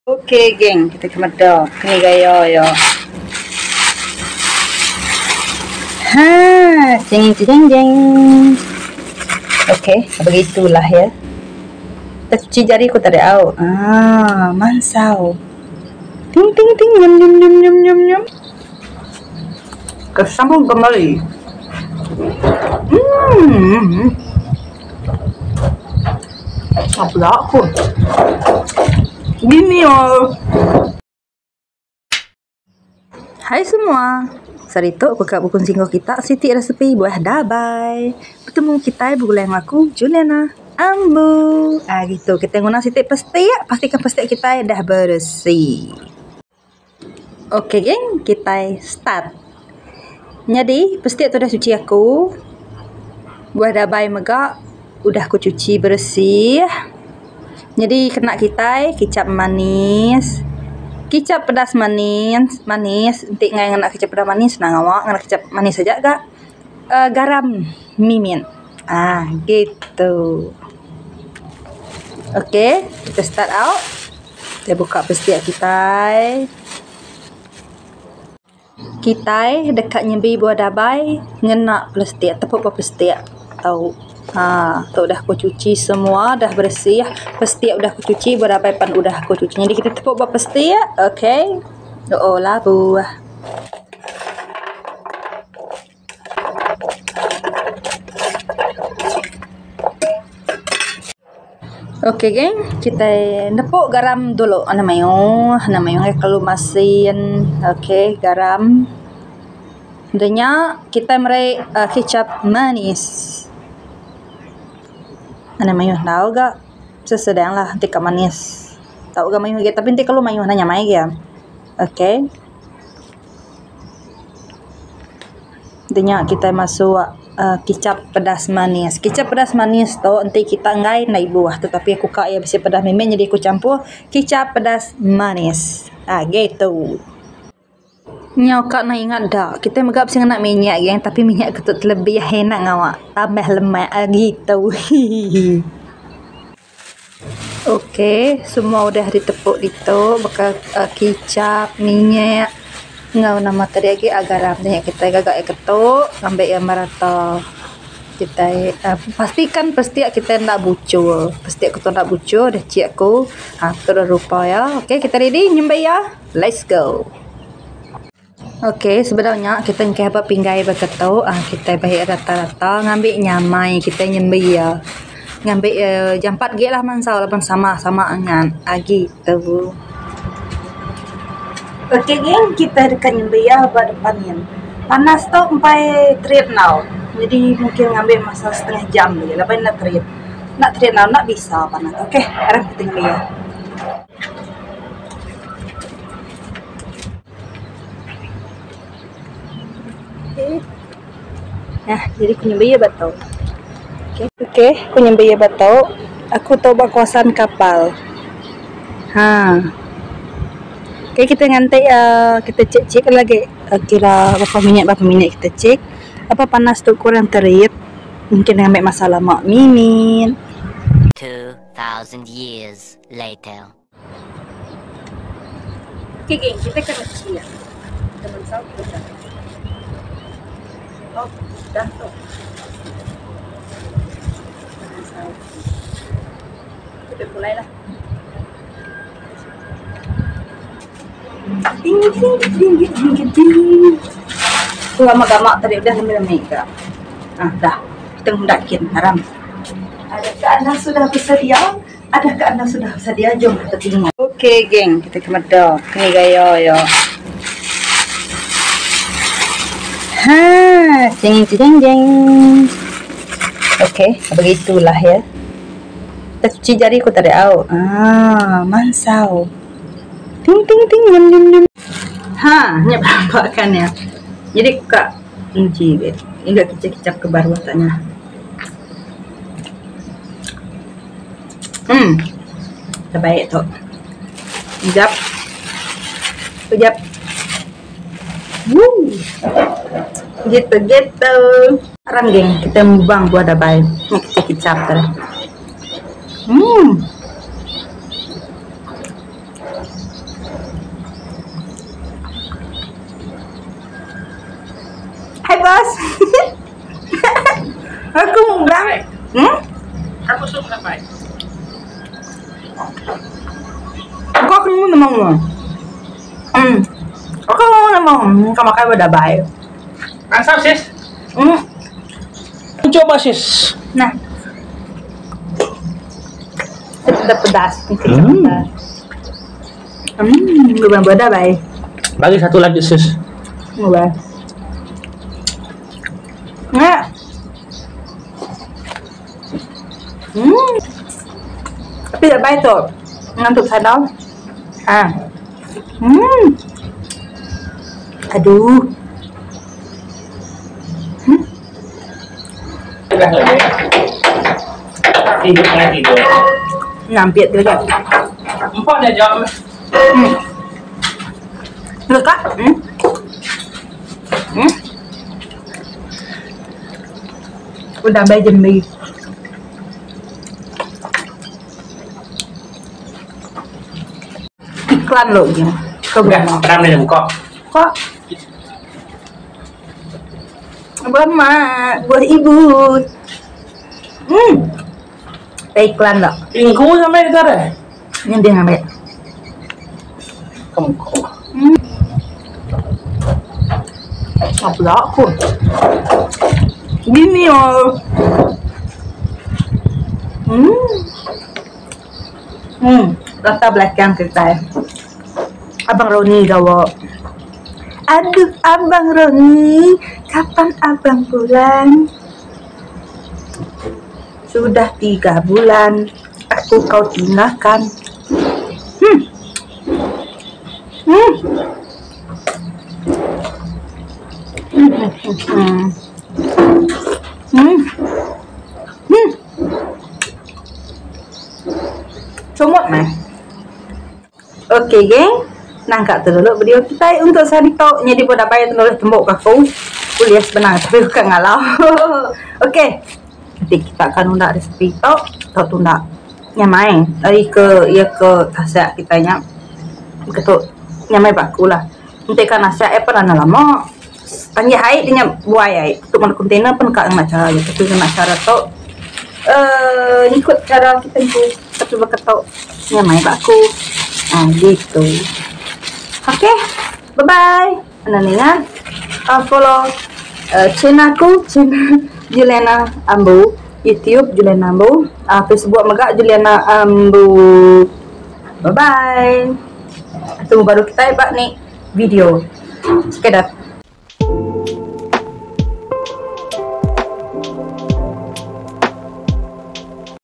Ok geng kita ke meda keni gaya iya. Ha jeng jeng jeng. Ok begitulah ya. Kita cuci jari ku tadi au. Ah mansau. Ting ting ting nyum nyum nyum nyum nyum nyum. Kesambung kembali. Hmm. Apa aku? Gini oh. Hai semua. Saritu aku ka bukun singgah kita siti resipi buah dabai. Betemu kitai begulai enggau aku Juliana Ambu. Ah gitu kitai nguna siti pestik, pastikan pestik kitai dah beresi. Ok geng, kitai start. Nyadi pestik tu udah cuci aku. Buah dabai mega udah ku cuci beresih. Nyadi kena kitai kicap manis, kicap pedas manis, manis enti ngai ngena kicap pedas manis senang ngawa ngena kicap manis aja ga. uhh Garam mimit uhh gitu. Ok kita start au. Kitai buka pestik kitai. Kitai deka nyembi buah dabai ngena plastik tepuk ba plastik tau aaa tu udah ku cuci semua dah beresih plastik udah ku cuci buah dabai pan udah ku cuci. Nyadi kitai tepuk ba plastik ok oo labuh. Ok geng, kitai nepuk garam dulu anak mayuh, anak mayuh ai kelalu masin. Ok garam. Udah nya kitai meri uhh kicap manis. Anak mayuh enggau ga sesedang lah enti ka manis. Tau ga mayuh agi tapi enti kelalu mayuh ne nyamai agi. Ok. Udah nya kitai masuk uhh kicap pedas manis. Kicap pedas manis tu enti kita enggai enda ibuh tetapi aku ka iya bisi pedas mimit jadi aku campur kicap pedas manis. Uhh gitu. Nyau ka ne ingat da kitai mega bisi ngena minyak geng tapi minyak ke tu terlebih enda ngawa tambah lemak gitu hihihi. Ok semua udah ditepuk ditu baka kicap, minyak enggau nama tadi agi garam nya kitai gaga iya ketu ngambi iya merata. Kitai pastikan pestik kitai enda buchur. Pestik ku tu enda buchur deh chik ku tu rupa iya. Ok kitai ready nyembi iya let's go. Ok sebedau nya kitai engkah ba pinggai baka tu uhh kitai bai rata rata ngambi nyamai kitai nyembi iya. Ngambi iya jampat agi lah mansau laban sama sama angan agi tu. Ok geng kitai deka nyembi iya ba depan nyin. Panas tu empai terit enggau jadi mungkin ngambi masa setengah jam agi laban enda terit. Enda terit enggau enda bisa panas tu. Ok aram kitai nyembi iya. Nah, jadi ku nyembi iya ba tu. Okey, ku nyembi iya ba tu. Aku tu ba kawasan kapal. Ha. Okey kita nganti uhh kita check check lagi kira berapa minit berapa minit kita check. Apa panas tu kurang terit mungkin ngambi masa lama mimit. 2000 years later. Okey geng, kita akan uji ya. Kita mansau kita dah. Oh, dah tu. Mansau. Kita mulai lah. Ding ding ding ding ding ding. Tu gamak-gamak tadi udah lemi-lemi ka. Ah, dah. Kita hendak kin haram. Adakah anda sudah bersedia? Adakah anda sudah bersedia? Jom kita tengok. Okey geng, kita ke meda keni gaya iya. Ha, jeng jeng jeng. Okey, begitulah ya. Kita cuci jari ku tadi au. Ah, mansau. Ting ting ting nyum nyum nyum. Ha, nya penampakan ya. Jadi ku ka uji be. Inga kicap-kicap ke baruh tak nya. Hmm. Terbaik tu. Kejap. Kejap. Woo. Gitu-gitu. Aram geng, kita mubang buah dabai. Ni kita kicap tadi. Hmm. Hai bos. Aku mubang. Hmm? Aku suka sampai. Aku aku nemu nemu. Hmm. Aku nemu nemu. Kau makan berdabai. Asap sis. Coba sis. Nah. Pedas-pedas. Hmm. Bukan beda baik. Bagi satu lagi sis. Boleh. Nggak. Tapi tak baik tu. Ngantuk sadar. Ha. Aduh. Tidur tengah tidur. Ngampit tu kan. Empat dah jam. Lekat. Udah bayar jembi. Iklan lo ni. Kau Udah, berapa? ram dia buka. Kok? Buah mak, buah ibu. Iklan lo. Ingku sampai di sana. Ini dia ngambil. Kamu kok. Apa aku? Gini oh. Latar belakang kita. Abang Roni gawa. Aduh, Abang Roni, kapan abang pulang? Sudah 3 bulan aku kau tinggalkan. Comot mah. Okey geng, nangkap tu dulu video kita untuk sehari tu. Jadi pun dapat nulis tembok aku. Kuliah sebenar tapi bukan ngalau. Okey. Nanti kita akan undak resipi tu, atau tunda. Nyamai dari ke ia ke tasak kita nya. Ketuk nyamai baku lah. Nanti kan nasihat pernah lama. Tanya hai dia buai ai. Tu mana kontainer pun kak nak cara gitu. Tapi nak cara tu ikut cara kita tu. Tapi berketuk nyamai baku. Gitu. Okey. Bye bye. Anda ingat follow channel aku, channel Juliana Ambu, YouTube Juliana Ambu, Facebook mega Juliana Ambu. Bye bye. Tunggu baru kita buat ni video. Sekedar.